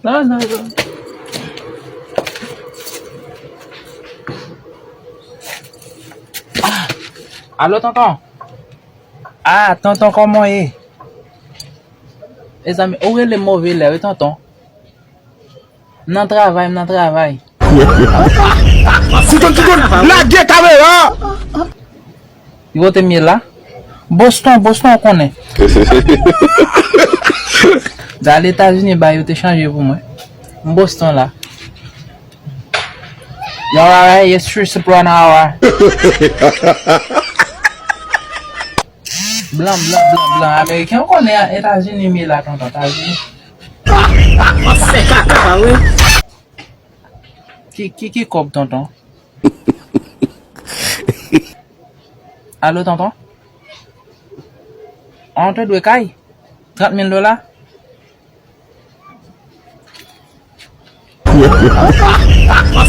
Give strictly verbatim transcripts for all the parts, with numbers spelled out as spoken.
Non, non, non. Ah! Alo, tonton. Ah, tonton, kòman w ye? Mezanmi, ou rele m move lè, wi, tonton. M nan travay, m nan travay. Siton, Siton, lage kamera! Ki kote m ye la? Boston, Boston, ou konnen. Dal Etazini, ba yo te chanje pou mwen. M Boston la. Yo, alright, yes, three Soprano hour. Blan, blan, blan, blan, ameriken, ou konnen Etazini m ye la, tonton, Etazini. W ap fè kaka, pa vre? Ki, ki, ki kòb, tonton? Alo, tonton? An, te dwe kay? Trant mil dola?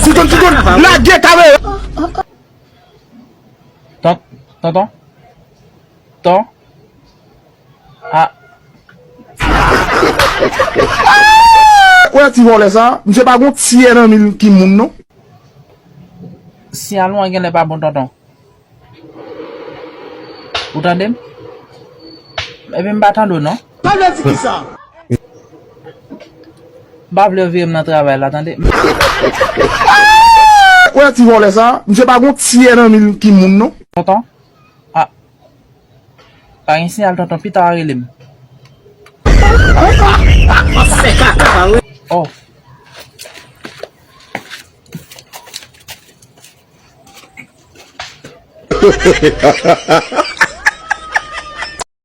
Siton, Siton, lage kamera! Ton-, tonton? Ton? Ah. Wè ti vòlè sa, misye pa gon tiyè nan mil ki moun non. Siyal ou an genlè pa bon, tonton. Ou tande m? Epi m pa tande w non. Sa vle di kisa? M pa vle w vire m nan travay la, tande. Wè ti vòlè sa, misye pa gon tiyè nan mil ki moun non. Tonton? Ah. Pa gen siyal, tonton, pita w a rele m. W ap fè kaka, pa vre? Oh.